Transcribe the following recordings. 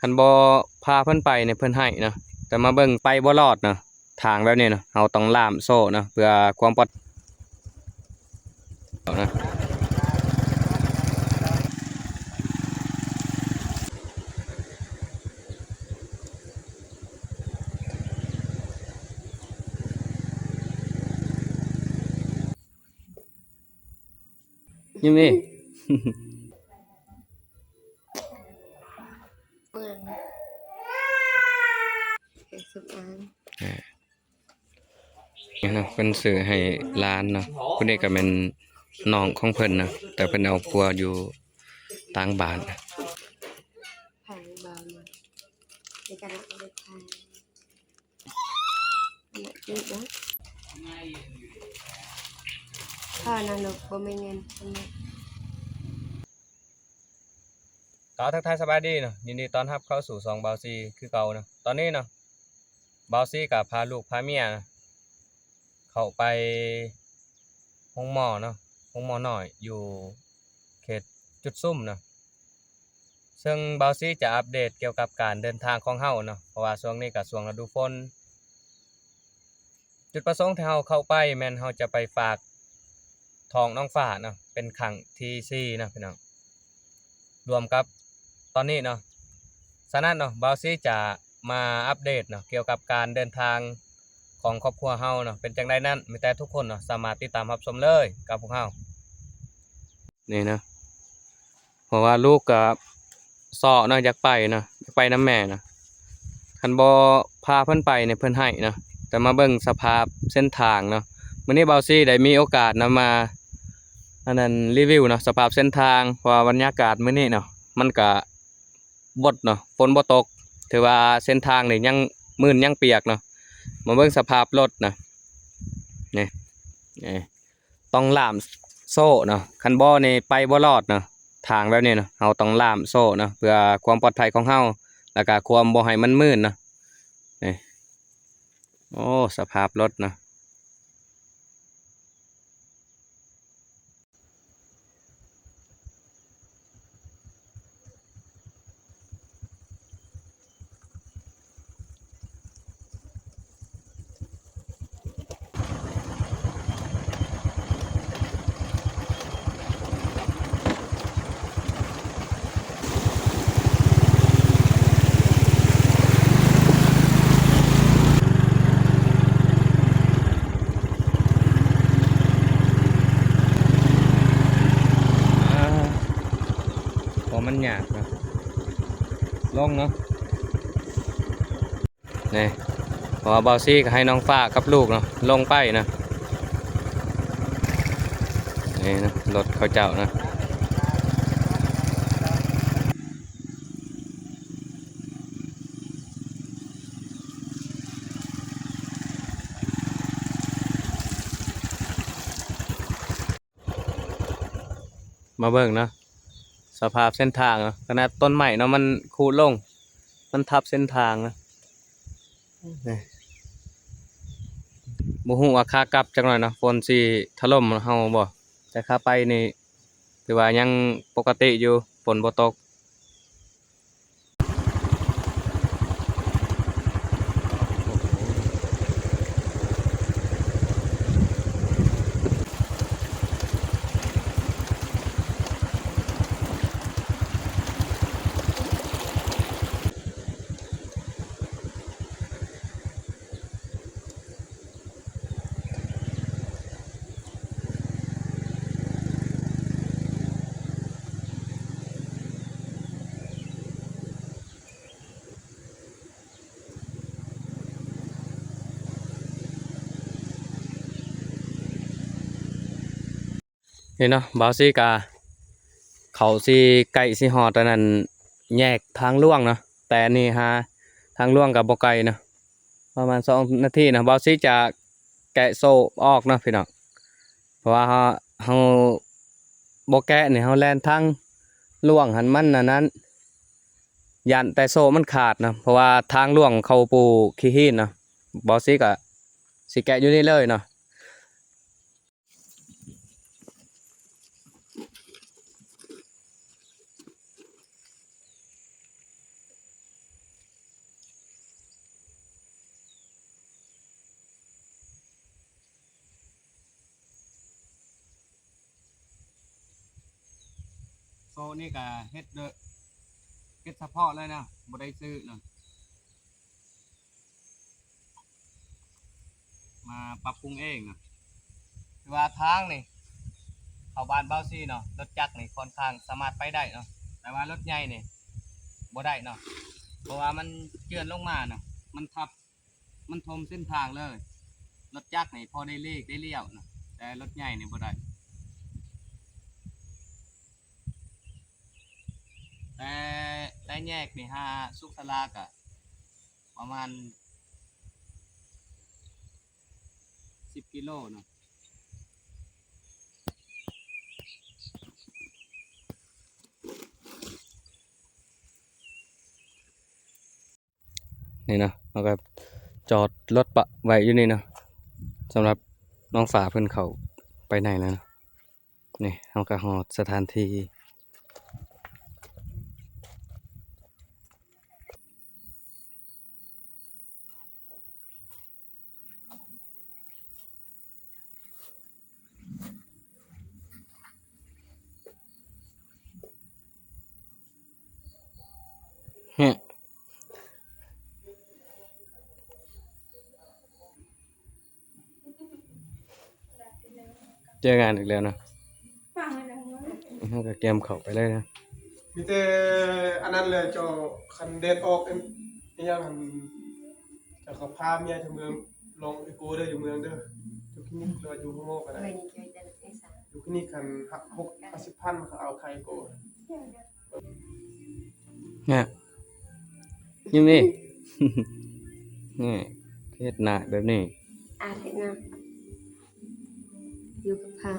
ຄັນບໍ່ພາເພິ່ນໄປນີ້ເພິ່ນໄຫ້ເນາະ ແຕ່ມາເບິ່ງໄປບໍ່ລອດເນາະ ທາງແບບນີ້ເນາະ ເຮົາຕ້ອງລ່າມໂສ້ເນາະ ເພື່ອຄວາມປອດ ເນາະ. ຍິ້ມອີກ ເບິ່ງ ເຄື່ອງສຳອາງ ເອີ ນີ້ເນາະ ເພິ່ນຊື້ໃຫ້ຫຼານເນາະ ຜູ້ນີ້ກໍແມ່ນນ້ອງຂອງເພິ່ນເນາະ ແຕ່ເພິ່ນເອົາຜົວຢູ່ຕ່າງບ້ານ ໃຜເວົ້ານະ ໃນກະນະເລີຍ ອັນນັ້ນອີກເນາະ ພານະລູກ ບໍ່ມີເງິນ ອັນນີ້ ກໍທັກທາຍສະບາຍດີເນາະ ຍິນດີຕ້ອນຮັບເຂົ້າສູ່ຊ່ອງບ່າວຊີຄືເກົ່າເນາະ. ຕອນນີ້ເນາະ ບ່າວຊີກໍພາລູກພາເມຍເນາະ ເຂົ້າໄປໂຮງໝໍເນາະ ໂຮງໝໍນ້ອຍຢູ່ເຂດຈຸດຊຸມເນາະ. ເຊິ່ງບ່າວຊີຈະອັບເດດກ່ຽວກັບການເດີນທາງຂອງເຮົາເນາະ ເພາະວ່າຊ່ວງນີ້ກໍຊ່ວງລະດູຝົນ. ຈຸດປະສົງທີ່ເຮົາເຂົ້າໄປແມ່ນເຮົາຈະໄປຝາກທ້ອງນ້ອງຟ້າເນາະ ເປັນຄັ້ງທີສີ່ເນາະພີ່ນ້ອງ ລວມກັບຕອນນີ້ເນາະ. ສະນັ້ນເນາະ ບ່າວຊີຈະມາອັບເດດເນາະ ກ່ຽວກັບການເດີນທາງຂອງຄອບຄົວເຮົາເນາະ ເປັນຈັ່ງໃດນັ້ນ ມີແຕ່ທຸກຄົນເນາະ ສາມາດຕິດຕາມຮັບຊົມເລີຍກັບພວກເຮົາ. ນີ້ເນາະ ເພາະວ່າລູກກໍເຊາະເນາະ ຢາກໄປເນາະ ຢາກໄປນຳແມ່ເນາະ ຄັນບໍ່ພາເພິ່ນໄປນີ້ເພິ່ນໄຫ້ເນາະ ແຕ່ມາເບິ່ງສະພາບເສັ້ນທາງເນາະ. ມື້ນີ້ບ່າວຊີໄດ້ມີໂອກາດນຳມາ ອັນນັ້ນ ຣີວິວເນາະ ສະພາບເສັ້ນທາງ ເພາະວ່າບັນຍາກາດມື້ນີ້ເນາະ ມັນກະບົດເນາະ ຝົນບໍ່ຕົກ ຖືວ່າເສັ້ນທາງນີ້ຍັງມື່ນຍັງປຽກເນາະ. ມາເບິ່ງສະພາບລົດນະ ນີ້ ນີ້ ຕ້ອງລ່າມໂສ້ເນາະ ຄັນບໍ່ນີ້ໄປບໍ່ລອດເນາະ ທາງແບບນີ້ເນາະ ເຮົາຕ້ອງລ່າມໂສ້ເນາະ ເພື່ອຄວາມປອດໄພຂອງເຮົາ ແລ້ວກະຄວາມບໍ່ໃຫ້ມັນມື່ນເນາະ. ນີ້ ໂອ້ ສະພາບລົດເນາະ. ອ່າ ເພາະມັນຍາກເນາະ ລົງເນາະ. ນີ້ ເພາະວ່າບ່າວຊີກໍໃຫ້ນ້ອງຟ້າກັບລູກເນາະ ລົງໄປເນາະ. ນີ້ເນາະ ລົດເຂົາເຈົ້າເນາະ. ມາເບິ່ງເນາະ ສະພາບເສັ້ນທາງເນາະ ຂະໜາດຕົ້ນໄມ້ເນາະ ມັນຂູດລົງ ມັນທັບເສັ້ນທາງເນາະ. ນີ້ ບໍ່ຮູ້ວ່າຂາກັບຈັກໜ້ອຍເນາະ ຝົນຊິຖະຫຼົ່ມເຮົາບໍ່ ແຕ່ຂາໄປນີ້ຖືວ່າຍັງປົກກະຕິຢູ່ ຝົນບໍ່ຕົກ. ນີ້ເນາະ ບ່າວຊີກະ ເຂົາຊິໃກ້ຊິຮອດອັນນັ້ນ ແຍກທາງຫຼວງເນາະ ແຕ່ອັນນີ້ຫາທາງຫຼວງກະບໍ່ໄກເນາະ ປະມານສອງນາທີເນາະ. ບ່າວຊີຈະແກະໂສ້ອອກເນາະພີ່ນ້ອງ ເພາະວ່າເຮົາ ເຮົາບໍ່ແກະນີ້ ເຮົາແລ່ນທາງຫຼວງຫັ້ນ ມັນອັນນັ້ນ ຢ້ານແຕ່ໂສ້ມັນຂາດເນາະ ເພາະວ່າທາງຫຼວງເຂົາປູຂີ້ຫີນເນາະ. ບ່າວຊີກະຊິແກະຢູ່ນີ້ເລີຍເນາະ. ນີ້ ໂຕນີ້ກະເຮັດໂດຍ ເຮັດສະເພາະເລີຍນະ ບໍ່ໄດ້ຊື້ນະ ມາປັບປຸງເອງນະ. ຄືວ່າທາງນີ້ເຂົ້າບ້ານເບົາຊີເນາະ ລົດຈັກນີ້ຄ່ອນຂ້າງສາມາດໄປໄດ້ເນາະ ແຕ່ວ່າລົດໃຫຍ່ນີ້ບໍ່ໄດ້ເນາະ ເພາະວ່າມັນເຈື່ອນລົງມາເນາະ ມັນທັບ ມັນຖົມເສັ້ນທາງເລີຍ. ລົດຈັກນີ້ພໍໄດ້ຫຼີກໄດ້ລ້ຽວນະ ແຕ່ລົດໃຫຍ່ນີ້ບໍ່ໄດ້. ແຕ່ ແຕ່ແຍກນີ້ຫາສຸກສາລາກະປະມານສິບກິໂລເນາະ. ນີ້ເນາະ ເຮົາກະຈອດລົດປະໄວ້ຢູ່ນີ້ເນາະ ສຳລັບນ້ອງຟ້າເພິ່ນເຂົ້າໄປໃນແລ້ວເນາະ. ນີ້ເຮົາກະຮອດສະຖານທີ່ ເຈີກັນອີກແລ້ວເນາະ ເຮົາກະກຽມເຂົ້າໄປເລີຍນະ. ມີແຕ່ອັນນັ້ນແຫຼະເຈົ້າ ຄັນແດດອອກ ອີຫຍັງຫັ້ນ ເຈົ້າກະພາເມຍເຂົ້າເມືອງ ລອງເອໂກເດີ ຢູ່ເມືອງເດີ ຢູ່ຄລີນິກ ຫຼືວ່າຢູ່ໂຮງໝໍກະໄດ້ ຢູ່ຄລີນິກຫັ້ນ ຫົກ ຫ້າສິບພັນ ເຂົາເອົາຄ່າເອໂກ. ນະ ຍິ້ມເອ ນີ້ ເຮັດໜ້າແບບນີ້ ອາດເຮັດນະ ຢູ່ກັບພະ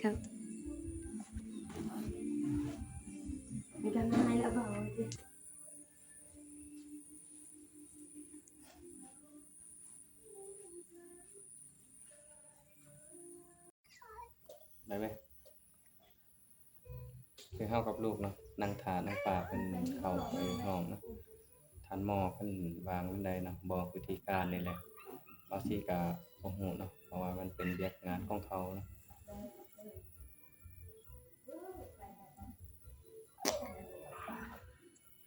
ຄັບ ມີແຕ່ມາໃຫ້ລະເວົ້າ ໄດ້ເວີຍ. ຄືເຮົາກັບລູກເນາະ ນັ່ງຖ້ານ້ອງຟ້າເພິ່ນເຂົ້າໄປຫ້ອງເນາະ ທ່ານໝໍເພິ່ນວາງແນວໃດເນາະ ບອກວິທີການນີ້ແຫຼະ ເຮົາຊິກະບໍ່ຮູ້ເນາະ ເພາະວ່າມັນເປັນວຽກງານຂອງເຂົາເນາະ.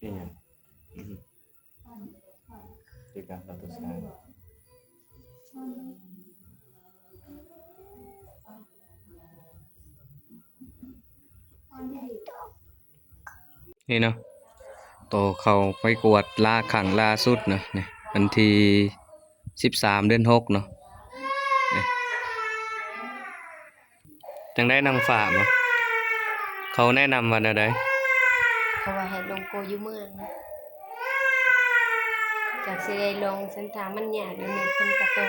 ອີຫຍັງ? ນີ້ເນາະ ໂຕເຂົ້າໄປກວດລາຄັ້ງລ່າສຸດນະ ນີ້ ວັນທີສິບສາມ ເດືອນຫົກເນາະ ນີ້. ຈັ່ງໃດ ນາງຟ້າບໍ? ເຂົາແນະນຳວ່າແນວໃດ? ເຂົາວ່າໃຫ້ລົງໂກຢູ່ເມືອງນະ ຈາກຊິໄດ້ລອງເສັ້ນທາງມັນຍາກ ດຽວນີ້ຝົນກະຕົກ.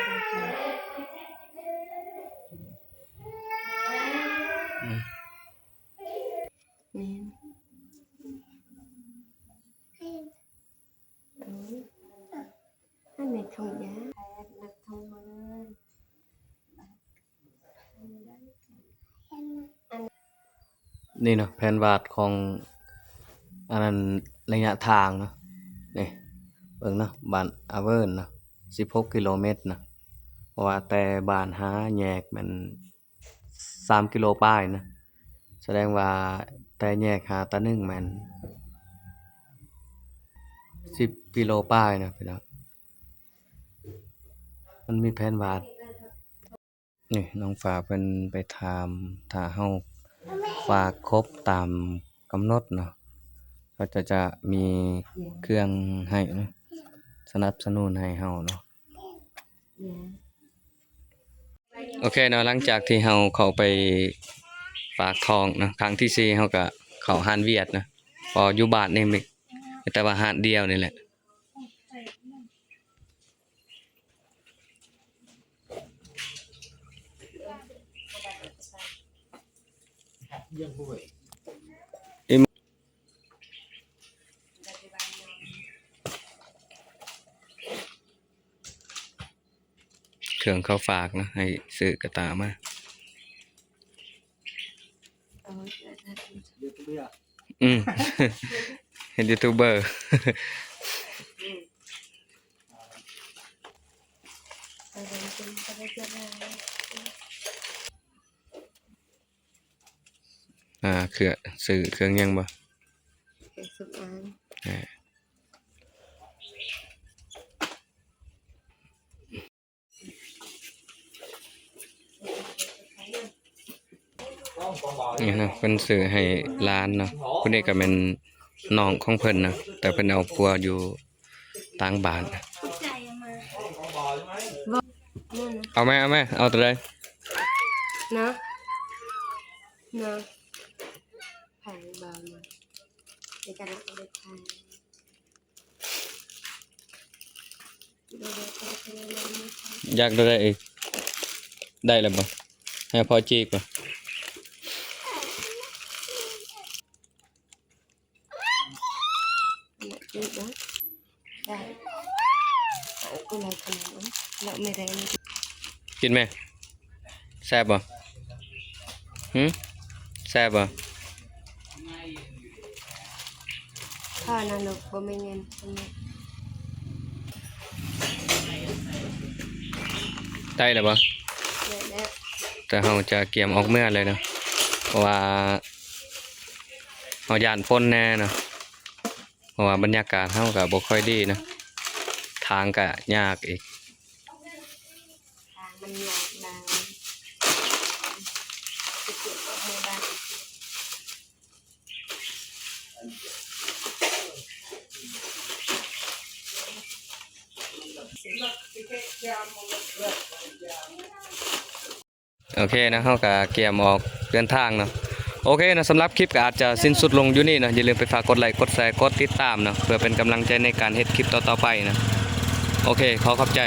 ອືມ ແມ່ນ ເອີ ອັນນີ້ຖົງຢາ ແພດ ນັບຖົງມາເລີຍ. ນີ້ເນາະ ແຜນວາດຂອງ ອັນນັ້ນ ໄລຍະທາງເນາະ ນີ້ ເບິ່ງເນາະ ບ້ານອາເວີນເນາະ ສິບຫົກກິໂລແມັດເນາະ ເພາະວ່າແຕ່ບ້ານຫາແຍກແມ່ນ ສາມກິໂລປາຍນະ ສະແດງວ່າແຕ່ແຍກຫາຕາໜຶ່ງແມ່ນສິບກິໂລປາຍນະພີ່ນ້ອງ. ມັນມີແຜນວາດ ນີ້ນ້ອງຟ້າເພິ່ນໄປຖາມ ຖ້າເຮົາຝາກຄົບຕາມກຳນົດເນາະ ເຂົາເຈົ້າຈະມີເຄື່ອງໃຫ້ເນາະ ສະໜັບສະໜູນໃຫ້ເຮົາເນາະ. ໂອເຄເນາະ ຫຼັງຈາກທີ່ເຮົາເຂົ້າໄປຝາກທ້ອງເນາະ ຄັ້ງທີສີ່ເຮົາກະເຂົ້າຮ້ານຫວຽດເນາະ ເພາະຢູ່ບ້ານນີ້ມີແຕ່ວ່າຮ້ານດຽວນີ້ແຫຼະ. ເຄື່ອງເຂົາຝາກເນາະ ໃຫ້ຊື້ກະຕ່າມາ. ອືມ ເຮັດຢູທູບເບີ. ໄປ ອ່າ ເຄື່ອງ ຊື້ເຄື່ອງຫຍັງບໍ່? ເຄື່ອງສຳອາງ ອ່າ ນີ້ເນາະ ເພິ່ນຊື້ໃຫ້ຫຼານເນາະ. ຜູ້ນີ້ກໍແມ່ນນ້ອງຂອງເພິ່ນເນາະ ແຕ່ເພິ່ນເອົາຜົວຢູ່ຕ່າງບ້ານ. ເອົາແມ່ ເອົາແມ່ ເອົາໂຕໃດ? ເນາະ ເນາະ ໃຜເບົາເນາະ ໃນການເອົາໄປຂາຍ. ຢາກໄດ້ອີກ ໄດ້ແລ້ວບໍ່? ໃຫ້ພໍ່ຈີກບໍ່? ກິນແມ່. ແຊບບໍ່? ຫື? ແຊບບໍ່? ພໍນະລູກ ບໍ່ມີເງິນ. ໄດ້ແລ້ວບໍ່? ໄດ້ແລ້ວ. ແຕ່ເຮົາຈະກຽມອອກເມືອເລີຍເນາະ ເພາະວ່າເຮົາຢ້ານຝົນແດ່ເນາະ ເພາະວ່າບັນຍາກາດເຮົາກໍບໍ່ຄ່ອຍດີເນາະ ທາງກໍຍາກອີກ. ທາງມັນຍາກຫຼາຍ ຊິເກັບອອກເມືອບ້ານ. ໂອເຄເນາະ ເຮົາກໍກຽມອອກເດີນທາງເນາະ. ໂອເຄເນາະ ສຳລັບຄລິບກໍອາດຈະສິ້ນສຸດລົງຢູ່ນີ້ເນາະ. ຢ່າລືມໄປຝາກກົດໄລ ກົດແຊ ກົດຕິດຕາມເນາະ ເພື່ອເປັນກຳລັງໃຈໃນການເຮັດຄລິບຕໍ່ໆໄປເນາະ. ໂອເຄ ຂໍຂອບໃຈ.